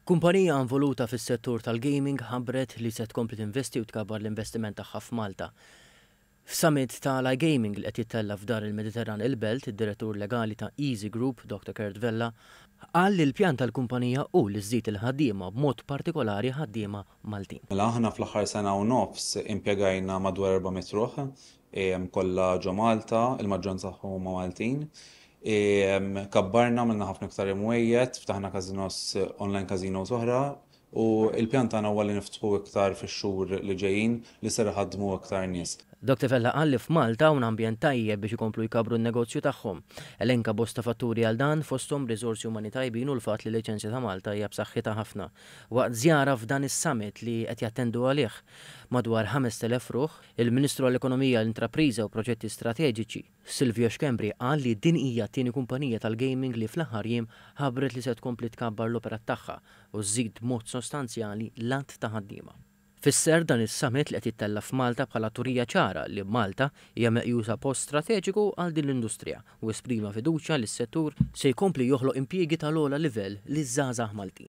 Kumpanija involuta fis-settur tal-gaming ħabbret li se tkompli tinvesti u tkabbar l-investiment tagħha f'Malta. F'summit tal-iGaming li qed jittella' f'Dar il-Mediterran il-Belt, id-Direttur Legali ta' Easy Group, Dr Kurt Vella, qal li l-pjan tal-kumpanija hu li żżid il-ħaddiema b'mod partikolari ħaddiema Maltin. Mela aħna fl-aħħar sena u nofs impjegajna madwar 400 ruħ, kollha ġo Malta, il-maġġoranza tagħhom huma Maltin. Kabbarna, għamilna ħafna iktar imwejjed, ftaħna casinos, online casinos oħra u l-pjan tagħna huwa li niftħu iktar fix-xhur li ġejjin li ser iħaddmu iktar nies. Dr Vella qal li f'Malta hawn ambjent tajjeb biex ikomplu jkabbru n-negozju tagħhom. Elenka bosta fatturi għal dan, fosthom riżorsi umani tajbin u l-fatt li l-liċenzja ta' Malta hija b'saħħitha ħafna. Waqt żjara f'dan is-summit li qed jattendu għalih madwar 5,000 ruħ, il-Ministru għall-Ekonomija, l-Intrapriża u Proġetti Strateġiċi, Silvio Schembri qal li din hija t-tieni kumpanija tal-gaming li fl-aħħar jiem ħabbret li se tkompli tkabbar l-operat tagħha u żżid b'mod sostanzjali l-għadd ta' ħaddiema. Fisser dan is-summit li qed jittella' f'Malta bħala turija ċara li Malta hija meqjusa post strateġiku għal din l-industrija u esprima fiduċja li s-settur se jkompli joħloq impjiegi tal-ogħla livell liż-żgħażagħ Maltin.